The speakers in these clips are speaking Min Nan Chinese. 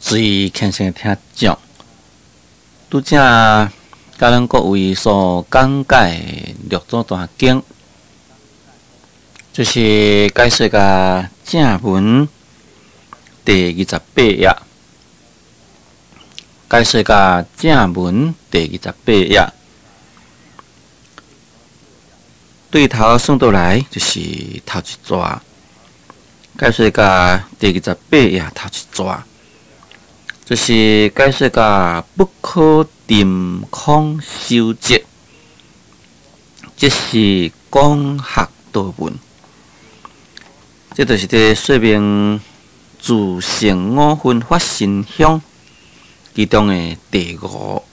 最虔誠的聽眾，拄才佮咱各位所講解的六祖壇經，就是解說共正文第28頁，解說共正文第28頁，對頭算倒來就是頭一逝，解說共第28頁頭一逝。就是解說共不可沉空修習，這是廣學多聞。這就是佇說明自性五分法身香其中的第五，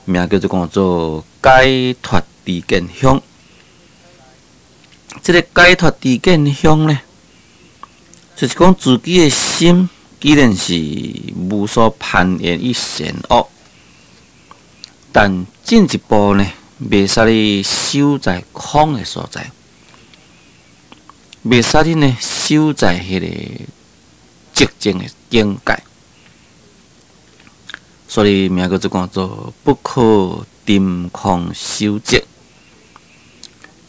名叫做講做解脫知見香。這個解脫知見香呢，就是講自己的心，既然是無所攀緣與善惡，但進一步呢，袂使你守在空的所在，袂使你呢守在彼個寂靜的境界，所以名叫做講做不可沉空修習，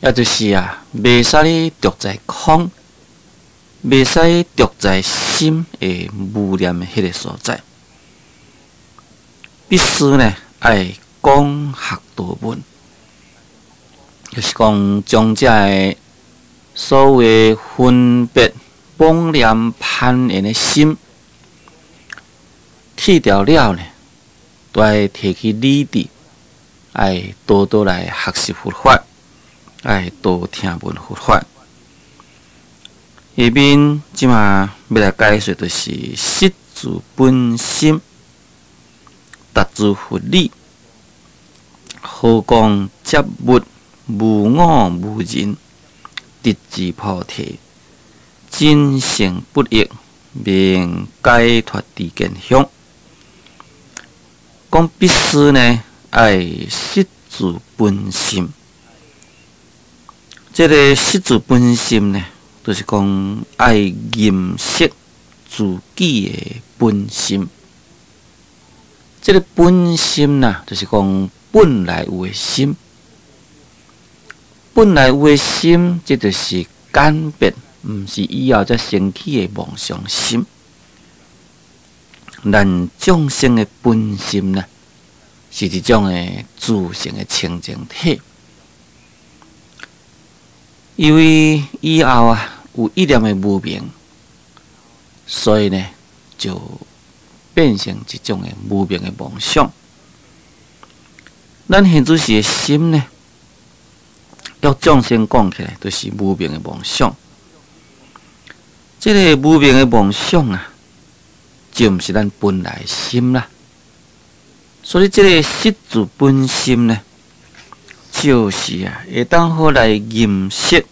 也就是啊，袂使你著在空。袂使著在心的無念的彼个所在，必須呢愛廣學多聞，就是講將這个所謂分別妄念攀緣的心去掉了呢，都愛提起理智，愛多多來學習佛法，愛多聽聞佛法。下面這馬欲來解說，就是識自本心，達諸佛理，何講接物無我無人，直至菩提，真性不異，名解脫知見香。講必須呢，愛識自本心。這个識自本心呢，就是講愛認識自己的本心。這个本心呐，就是講本來有的心。本來有的心，這就是簡別，毋是以後才生起的妄想心。咱眾生的本心呢，是一種的自性的清淨體。因為以後啊，有一念的無明，所以呢，就變成一種的無明的妄想。咱現此時的心呢，用眾生講起來，就是無明的妄想。這个無明的妄想啊，就毋是咱本來的心啦。所以，這个識自本心呢，就是啊，會當好來認識，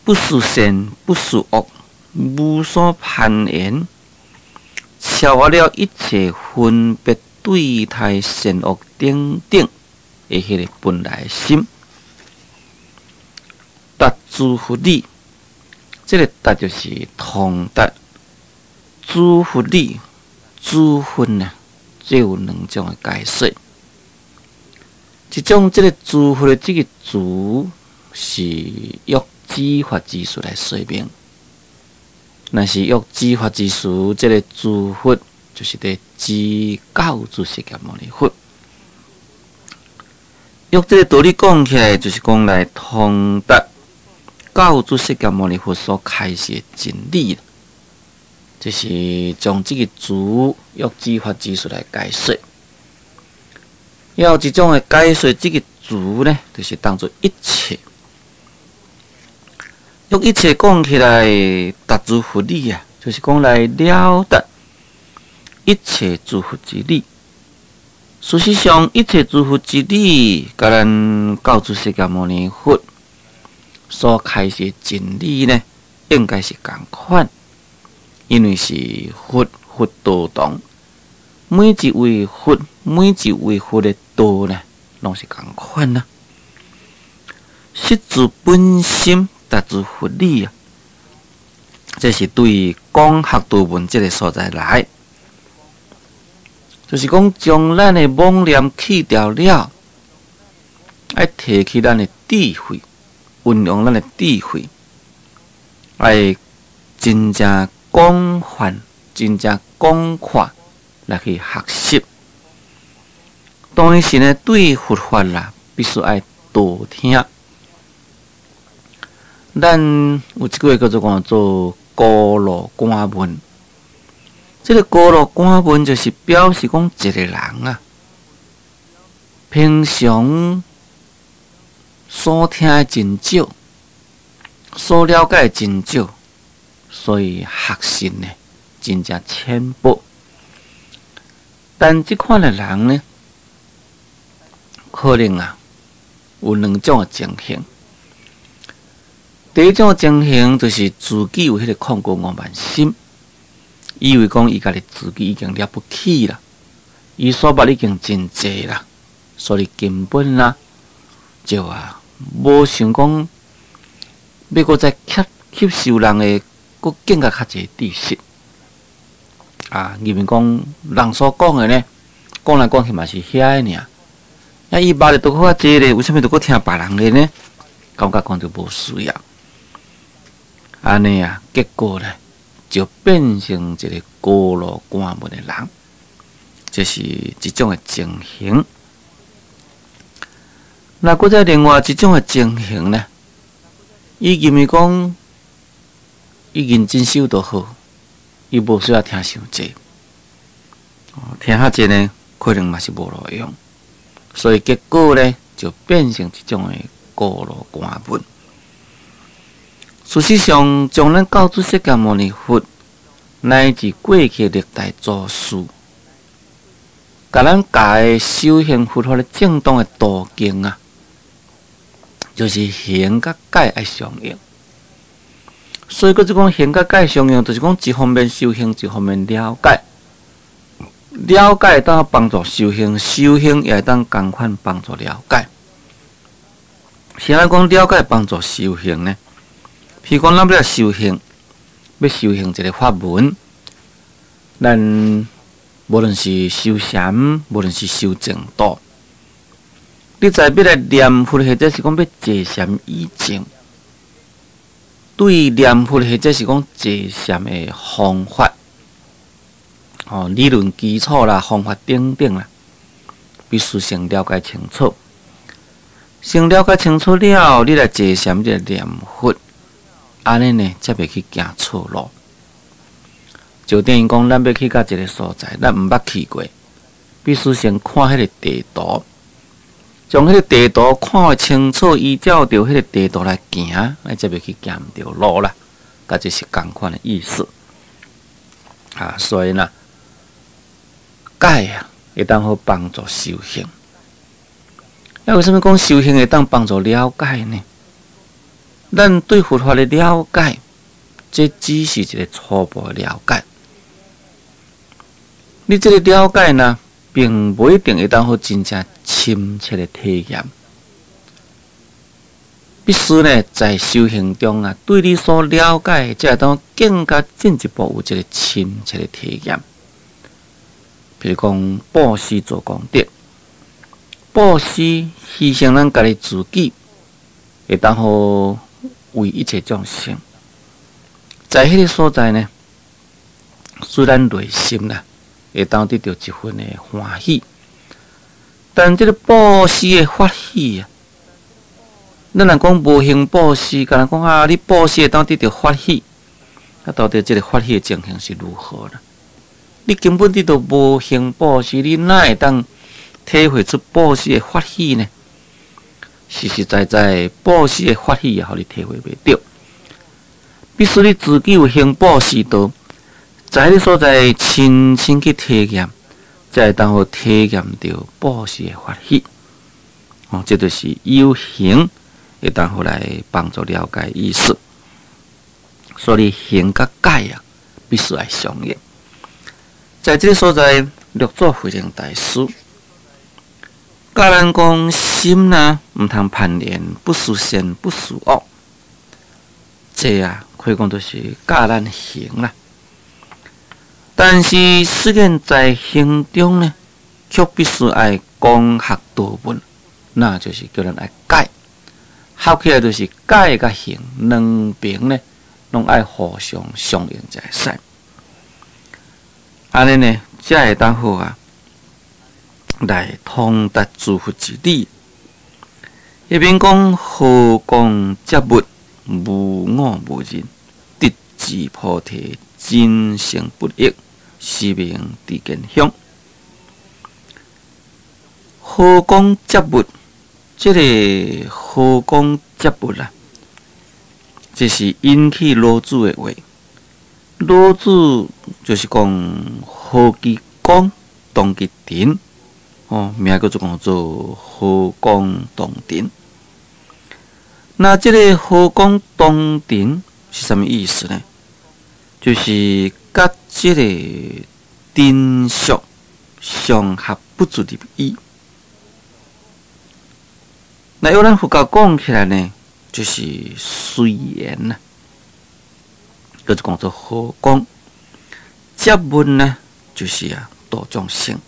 不是善，不是惡，無所攀緣，超越了一切分別對待善惡等等的彼个本來心。達諸佛理，這个達就是通達，諸佛理，諸佛呢，這有兩種的解說。一種，這个諸佛的這个諸是用指法之術來說明，若是用指法之術，這个諸佛就是佇指教主釋迦牟尼佛。用這个道理講起來，就是講來通達教主釋迦牟尼佛所開示的真理，就是將這个諸用指法之術來解說。有一種的解說，這个諸呢，就是當做一切。用一切講起來，達諸佛理啊，就是講來了達一切諸佛之理。事實上，一切諸佛之理，佮咱教主釋迦牟尼佛所開示的真理呢，應該是仝款，因為是佛佛道同，每一位佛，每一位佛的道呢，攏是仝款啊。識自本心，達諸佛理啊，這是對廣學多聞這个所在來，就是講將咱的妄念去掉了，愛提起咱的智慧，運用咱的智慧，愛真正廣泛、真正廣闊來去學習。當然是呢，對佛法啦，必須愛多聽。咱有一句話叫做講做孤陋寡聞。這个孤陋寡聞就是表示講一个人啊，平常所聽的真少，所了解的真少，所以學識呢真正淺薄。但這款的人呢，可能啊有兩種的情形。第一種情形就是自己有彼个控過傲慢心，以為講伊家己自己已經了不起啦，伊所捌已經真濟啦，所以根本啦就啊無想講欲閣再吸吸收人的，閣更加較濟知識啊，認為講人所講的呢，講來講去嘛是遐个爾，啊伊捌的都閣較濟咧，為啥物都閣聽別人的呢？感覺講就無需要。按呢啊，結果呢，就變成一个孤陋寡聞的人，這是一種的情形。那閣再另外一種的情形呢？伊認為講，伊認真修就好，伊無需要聽傷濟，聽較濟呢，可能嘛是無路用，所以結果呢，就變成一種的孤陋寡聞。事實上，將咱教主釋迦牟尼佛乃至過去歷代祖師，共咱教的修行佛法的正當的途徑啊，就是行佮解愛相應。所以，閣這講行佮解相應，就是講一方面修行，一方面了解，了解會當幫助修行，修行也會當仝款幫助了解。是按怎講了解幫助修行呢？譬如講，咱欲來修行，欲修行一个法門，咱無論是修禪，無論是修淨土，你在欲來念佛，或者是講欲坐禪以前，對念佛或者是講坐禪的方法，哦，理論基礎啦，方法等等啦，必須先了解清楚。先了解清楚了，你來坐禪，你來念佛。按呢呢，才袂去行錯路。就等於講，咱欲去到一个所在，咱毋捌去過，必須先看彼个地圖，將彼个地圖看清楚，依照著彼个地圖來行，咱才袂去行毋著路啦。佮這是仝款的意思。啊，所以呢，解啊，會當好幫助修行。啊，為啥物講修行會當幫助了解呢？咱對佛法的了解，這只是一个初步的了解。你這个了解呢，並無一定會當予真正深切的體驗。必須呢，在修行中啊，對你所了解，才會當更加進一步有一个深切的體驗。譬如講，布施做功德，布施犧牲咱家己自己，會當予為一切眾生，在彼个所在呢，雖然內心啦會當得著一份的歡喜，但這个布施的法喜啊，咱若講無行布施，敢若講啊，你布施會當得著法喜，啊，到底這个法喜的情形是如何呢？你根本你都無行布施，你哪會當體會出布施的法喜呢？實實在在布施的法喜也予你體會袂著，必須你自己有行布施道，在彼个所在親身去體驗，才會當予體驗著布施的法喜。哦，這就是有行會當予來幫助了解意思。所以行佮解啊，必須愛相應。在這个所在，六祖慧能大師教咱講心呢，毋通攀緣，不思善，不思惡。這啊，可可以講就是教咱行啦。但是雖然在行中呢，卻必須愛廣學多聞，那就是叫咱愛解。合起來就是解佮行兩邊呢，攏愛互相相應才會使。按呢呢，才會當好啊，來通達諸佛之理。彼邊講和光接物，無我無人，直至菩提真性不異，是名知見香。和光接物，這个和光接物啊，這是引起老子的話。老子就是講和其光，動其塵，哦，名叫做講做和光同塵。那這个和光同塵是啥物意思呢？就是佮這个塵俗相合不住入意。那用咱佛教講起來呢，就是隨緣啦，叫做講做和光接物呢，就是啊度眾生。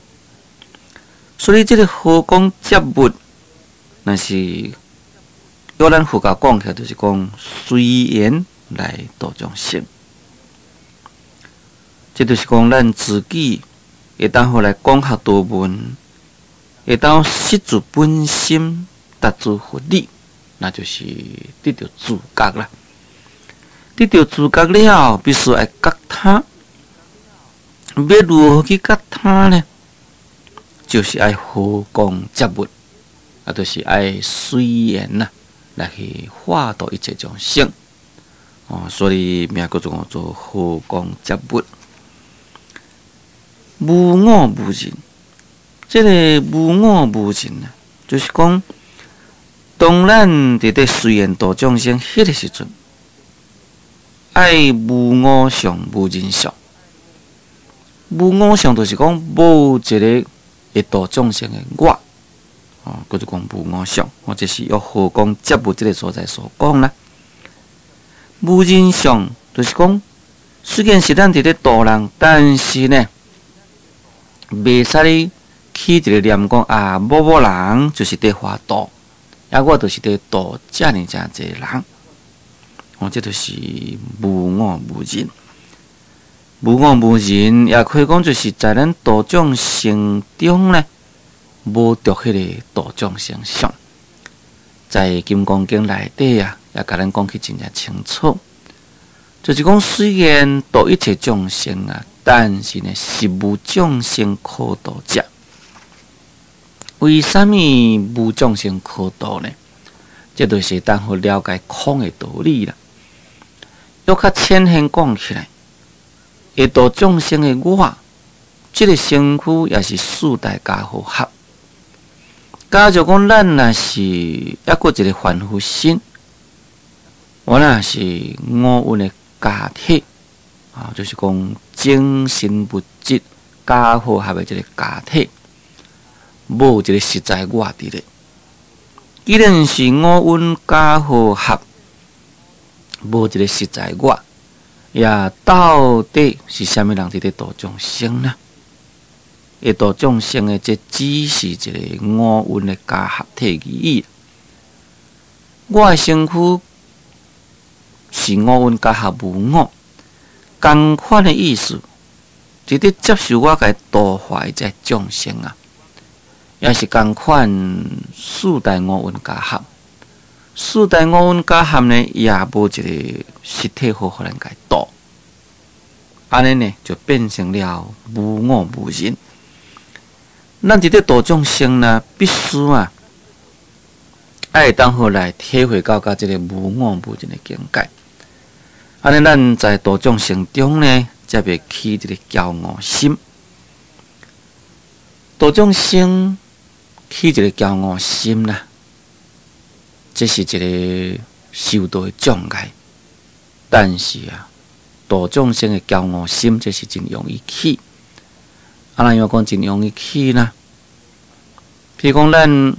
所以這个和光接物，若是用咱佛教講起來，就是講隨緣來度眾生。這就是講咱自己會當好來廣學多聞，會當識自本心，達諸佛理，那就是得著自覺啦。得著自覺了，必須愛覺他。欲如何去覺他呢？就是愛和光接物，啊，就是愛隨緣啦，來去化度一切眾生。哦，所以名叫做做和光接物。無我無人，這个無我無人啊，就是講，當咱佇咧隨緣度眾生彼个時陣，愛無我相、無人相。無我相就是講無一个會度眾生的我，哦，叫做講無我相。哦，這是用和光接物這个所在所講啦。無人相就是講，雖然是咱佇咧度人，但是呢，袂使你起一个念講啊，某某人就是佇化度，啊，我就是佇度遮爾遮濟人，哦，這就是無我無人。無我無人，也可以講就是在咱度眾生中呢，無著彼个度眾生相。在《金剛經》內底啊，也共咱講起真正清楚，就是講雖然度一切眾生啊，但是呢，實無眾生可度者。為啥物無眾生可度呢？這就是當好了解空的道理啦。欲較淺顯講起來，會度眾生的我，這个身軀也是四大假和合。假如講咱若是猶閣一个凡夫身，我若是五蘊的假體，啊，就是講精神物質假和合的這个假體，無一个實在我佇咧。既然是五蘊假和合，無一个實在我，也到底是啥物人佇咧度眾生呢？會度眾生的，這只是一个五蘊的假合體而已。我的身軀是五蘊假合無我，仝款的意思，就佇接受我共度化的這眾生啊，也是仝款四大五蘊假合。四大五蘊假合呢，也無一个實體好予咱共度。按呢呢，就變成了無我無人。咱佇咧度眾生呢，必須啊，愛當好來體會到佮這个無我無人的境界。按呢，咱在度眾生中呢，才袂起這个驕傲心。度眾生起一个驕傲心啦，這是一个修道的障礙。但是啊，度眾生的驕傲心，這是真容易起。啊，怎樣講真容易起呢？譬如講，咱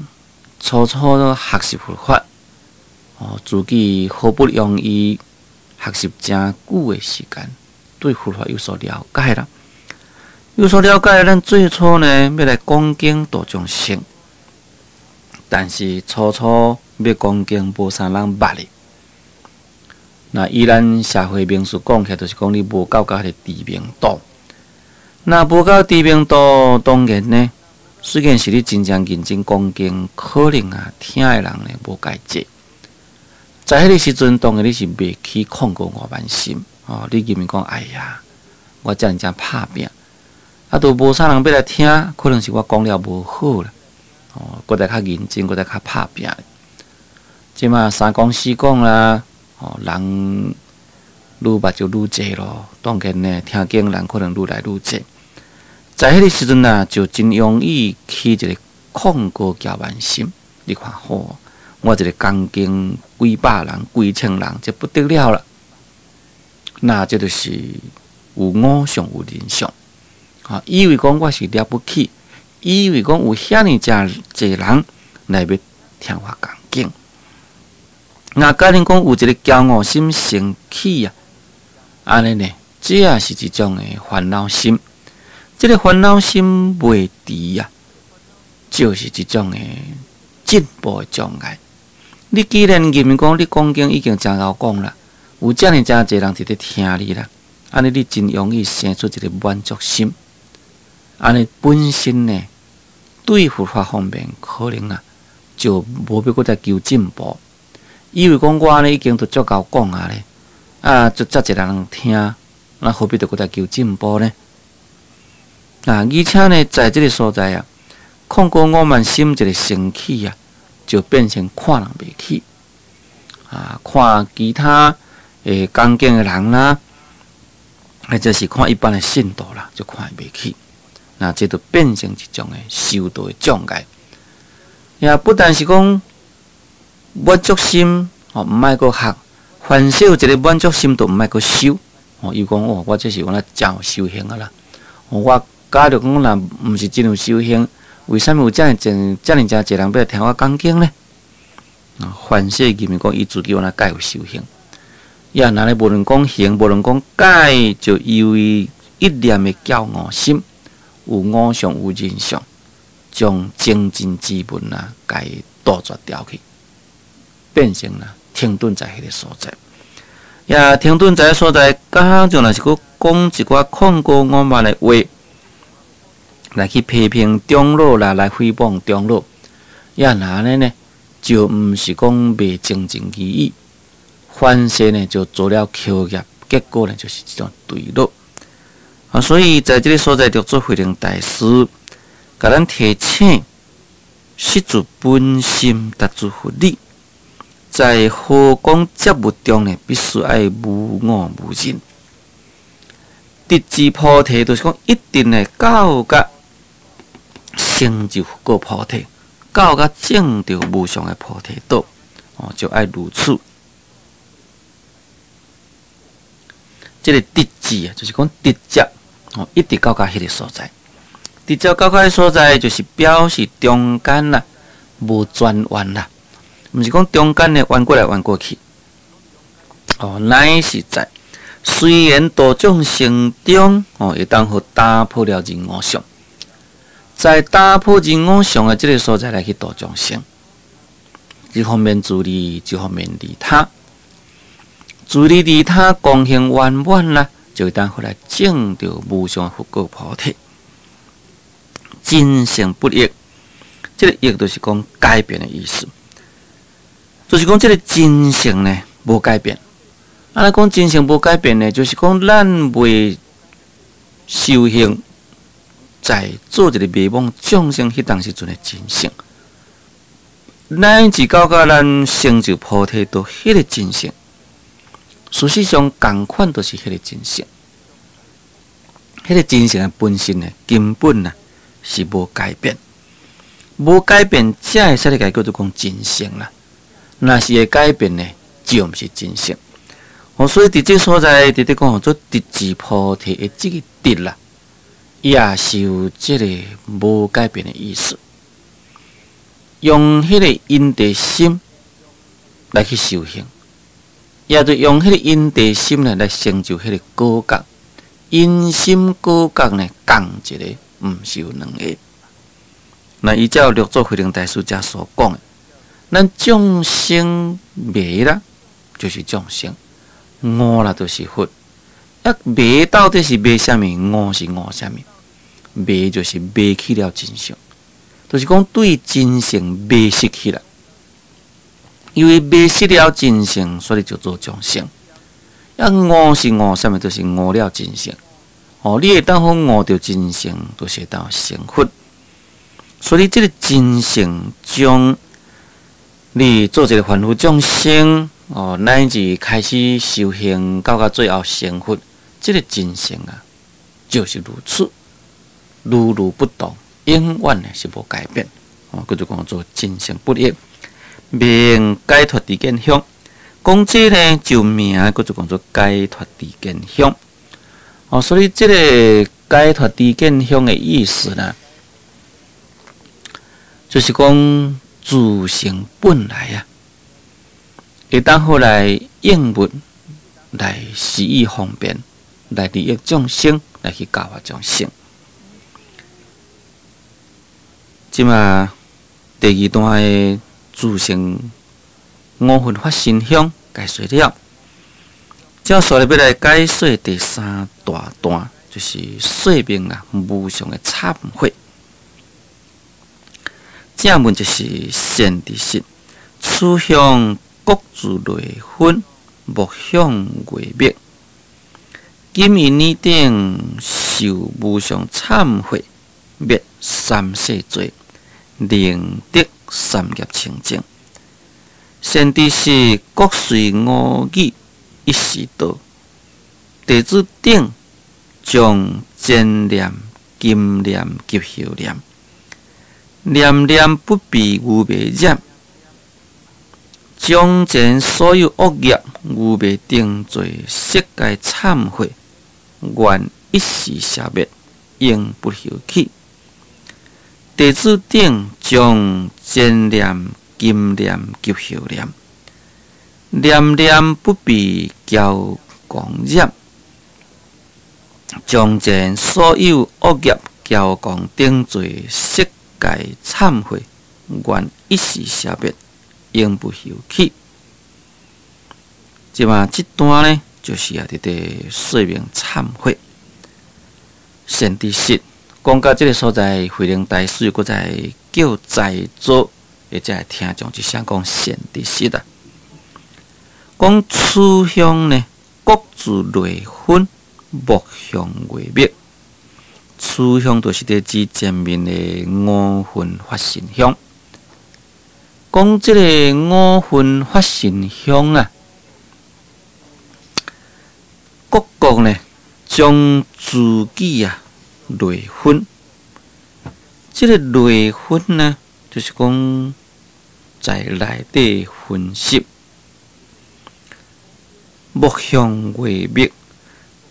初初學習佛法，哦，自己好不容易學習誠久的時間，對佛法有所了解啦。有所了解，咱最初呢，欲來講經度眾生，但是初初欲講經，無啥人捌你。那以咱社會名詞講起來，就是講你無夠佮彼个知名度。若無夠知名度，當然呢，雖然是你真正認真講經，可能啊聽的人呢無蓋濟。在彼个時陣，當然你是袂起控告傲慢心哦。你認為講，哎呀，我遮爾正拍拚，啊，都無啥人欲來聽，可能是我講了無好啦。哦，閣來較認真，閣來較拍拚。這馬三講四講啦，哦，人愈捌就愈濟咯。當然呢，聽經人可能愈來愈濟。在彼个時陣啊，就真容易起一个控高驕慢心。你看好，我一个講經幾百人、幾千人，這不得了啦。那這就是有我相有人相，啊，以為講我是了不起，以為講有遐爾誠濟人來欲聽我講經。那假如講有一个驕傲心生起啊，按呢呢，這也是一種的煩惱心。這个煩惱心袂除啊，就是一種的進步的障礙。你既然認為講你講經已經誠𠢕講啦，有遮爾誠濟人佇咧聽你啦，按呢你真容易生出一个滿足心。按呢本身呢，對佛法方面可能啊，就無欲閣再求進步。以為講我按呢已經都足夠講啊咧，啊，就遮濟人聽，那何必著閣再求進步呢？啊，而且呢，在這个所在啊，控高傲慢心一个生起啊，就變成看人袂起，啊，看其他會講經的人啦，或者是看一般的信徒啦，就看袂起。那這就變成一種的修道的障礙。也不但是講滿足心哦，毋愛閣學，凡是有一个滿足心，就毋愛閣修。哦，伊講哦，我這是有那誠有修行啊啦。我假如講若毋是真有修行，為啥物有遮爾濟、遮爾誠濟人欲來聽我講經呢？啊，凡是認為講伊自己有那蓋有修行，也若咧無論講行，無論講解，就因為一念的驕傲心，有我相有人相，將精進之門啊，共伊杜絕掉去，變成啦停頓在彼个所在。也停頓在所在，敢就若是閣講一寡控高傲慢的話，來去批評長老啦，來誹謗長老，也若按呢呢，就毋是講袂精進而已，反而呢就做了口業，結果呢就是這種墜落。啊，所以在這个所在，六祖慧能大師共咱提醒，失自本心達諸佛理，在和光接物中呢，必須愛無我無人。直至菩提，就是講一定會到甲成就佛果菩提，到甲證著無上的菩提道，哦，就愛如此。這个直至啊，就是講直接哦，一直到甲彼个所在，直接到彼个所在，就是表示中間啦，無轉彎啦，毋是講中間呢彎過來彎過去，哦，乃是在雖然度眾生中哦，會當予打破了人我相，在打破人我相的這个所在來去度眾生，一方面自利，一方面利他，自利利他，功行圓滿啦，就會當予來證著無上佛果菩提。真性不易，這个易就是講改變的意思，就是講這个真性呢無改變。啊，咱講真性無改變呢，就是講咱未修行，在做一个迷惘眾生彼當時陣的真性，乃至到甲咱成就菩提道彼个真性，事實上仝款就是彼个真性，彼个真性的本身呢，根本啊是無改變，無改變，才會使來叫做講真性啦。若是會改變呢，就毋是真性。哦，所以佇這所在，佇咧講做直至菩提的這个直啦，伊也是有這个無改變的意思。用彼个因地心來去修行，也就用彼个因地心呢來成就彼个果覺。因心果覺呢，仝一个，毋是有兩个。那依照六祖慧能大師遮所講的，咱眾生迷啦，就是眾生；悟啦，就是佛。啊，迷到底是迷啥物？悟是悟啥物？迷就是迷去了真相，就是講對真相迷失去啦。因為迷失了真相，所以就做眾生。啊，悟是悟啥物？就是悟了真相。哦，你會當好悟著真相，就是會當成佛。所以這个真相將你做一个凡夫眾生，哦，乃至開始修行，到最後成佛，這个真相啊，就是如此，如如不動，永遠是無改變。哦，叫做講做真性不易。名解脫知見香，講這呢就名叫做講做解脫知見香。哦，所以這个解脫知見香的意思呢，就是講自性本來啊，會當好來應物來施以方便，來利益眾生，來去教化眾生。這馬第二段的自性五分發心香解說了，接下來欲來解說第三大段，就是說明啊無常的懺悔。正文就是善知識，此香各自內分，莫向外覓。今以爾等受無上懺悔，滅三世罪，令得三業清淨。善知識各隨五語一時道，弟子等將前念、今念及後念，念念不被愚昧染，將前所有惡業愚昧定罪悉皆懺悔，願一時消滅，永不後起。弟子等將前念、今念及後念，念念不被驕狂染，將前所有惡業驕狂定罪悉皆懺悔，願一時消滅，永不後起。這嘛這段呢，就是啊，佇咧說明懺悔。善知識講到這个所在，慧能大師閣再叫在座或者會聽眾一聲講善知識啊。講此香呢，各自內分，莫向外覓。此香就是佇指前面的五分發心香。講這个五分發心香啊，各國呢將自己啊內分。這个內分呢，就是講在內底分析，莫向外覓。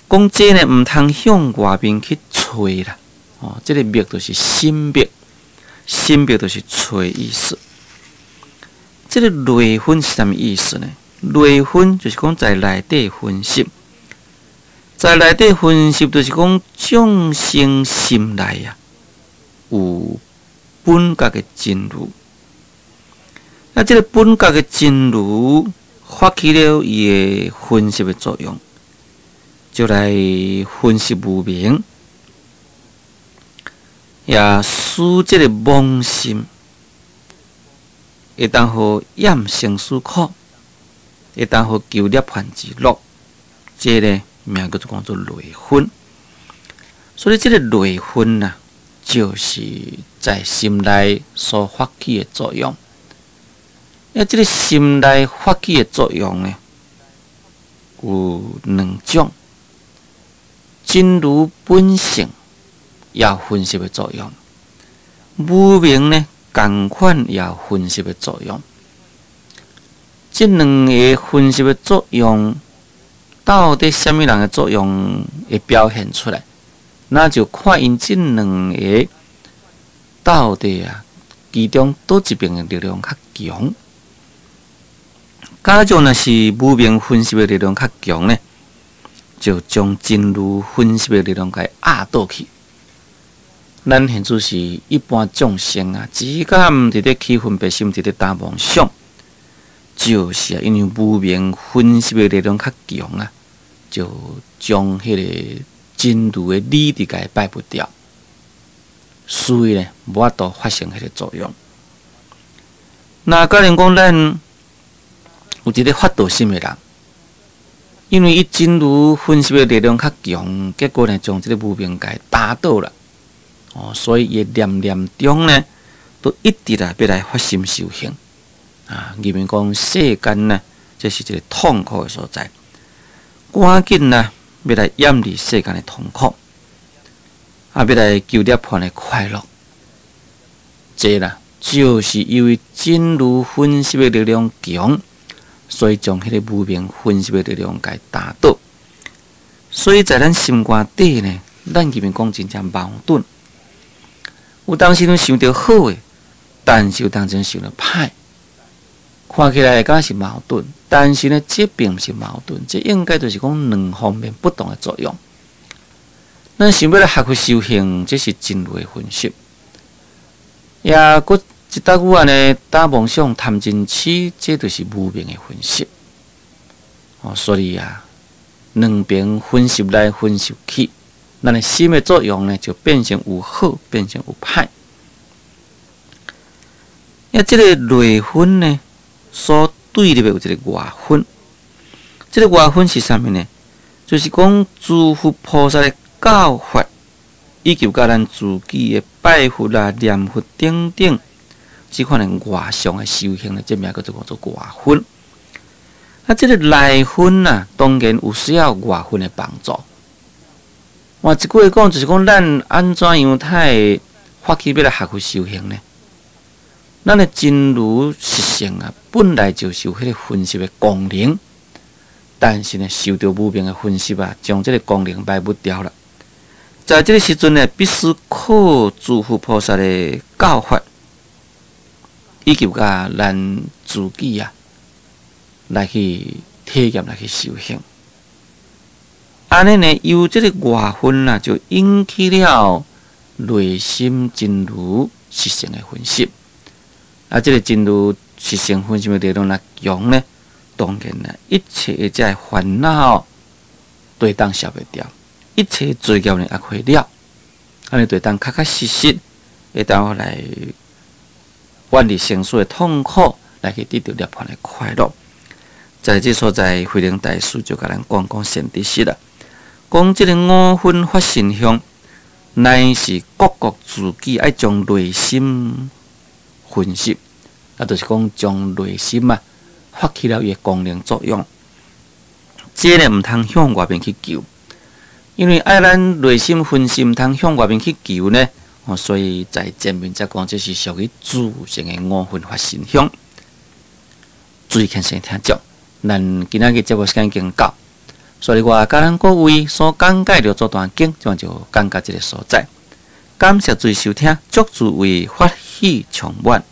講這呢，毋通向外面去揣啦。哦，這个覓就是心覓，心覓就是揣意思。這个內分是啥物意思呢？內分就是講在內底分析，在內底分析就是講眾生心內啊有本覺的真如。那這个本覺的真如發起了伊的分析的作用，就來分析無明，也使這个妄心會當予厭生死苦，會當予求涅槃之樂，這个名叫做講做內分。所以這个內分啊，就是在心內所發起的作用。啊，這个心內發起的作用呢，有兩種：真如本性也有分析的作用，無明呢，仝款也有分析的作用。這兩个分析的作用，到底啥物人的作用會表現出來？那就看𪜶這兩个到底啊，其中佗一邊的力量較強。假如若是無明分析的力量較強呢，就將真如分析的力量共壓倒去。咱現在是一般眾生啊，只敢佇咧起分別心，佇咧打妄想，就是啊，因為無明分析的力量較強啊，就將彼个真如的理佇共擺不掉，所以呢，無法度發生彼个作用。那假如講咱有一个發道心的人，因為伊真如分析的力量較強，結果呢，將這个無明共打倒了。哦，所以伊念念中呢，都一直啊欲來發心修行。啊，認為講世間呢，這是一个痛苦的所在，趕緊呢，欲來厭離世間的痛苦，啊，欲來求涅槃的快樂。這啦，就是因為真如分析的力量強，所以將彼个無明分析的力量共打倒。所以在咱心肝底呢，咱認為講真正矛盾。有當時攏想著好的，但是有當時想著歹，看起來敢是矛盾，但是呢，這並毋是矛盾，這應該就是講兩方面不同的作用。咱想欲來學佛修行，這是真如的分析。也閣一搭久按呢，打妄想貪嗔癡，這就是無明的分析。哦，所以啊，兩邊分析來分析去，咱的心的作用呢，就變成有好，變成有歹。啊，這个內分呢，所對立的有一个外分。這个外分是啥物呢？就是講諸佛菩薩的教法，以及佮咱自己的拜佛啦、念佛等等，這款的外相的修行呢，這名叫做做外分。啊，這个內分啊，當然有需要外分的幫助。換一句話講，就是講咱按怎樣才會發起欲來學佛修行呢？咱的真如實性啊，本來就是有彼个分析的功能，但是呢，受著無明的分析啊，將這个功能埋沒掉了。在這个時陣呢，必須靠諸佛菩薩的教法，以及佮咱自己啊，來去體驗，來去修行。按呢呢，由這个外分啊，就引起了內心真如實性的分析。啊，這个真如實性分析的力量若強呢，當然啦，一切的這煩惱都會當消袂掉，一切罪業呢也會了，按呢就會當確確實實會當來遠離生死的痛苦，來去得著涅槃的快樂。在這所在，慧能大師就共咱講講善知識啦，講這个五分發心向，乃是各各自己愛將內心分析，啊，就是講將內心啊發起了伊的功能作用。這个毋通向外面去求，因為愛咱內心分析，毋通向外面去求呢。哦，所以在前面才講，這是屬於自性的五分發心向。注意聽先聽講，咱今仔日節目時間已經到，所以我共咱各位所講解的六祖壇經，這就講到這个所在。感謝諸位收聽，祝諸位法喜充滿。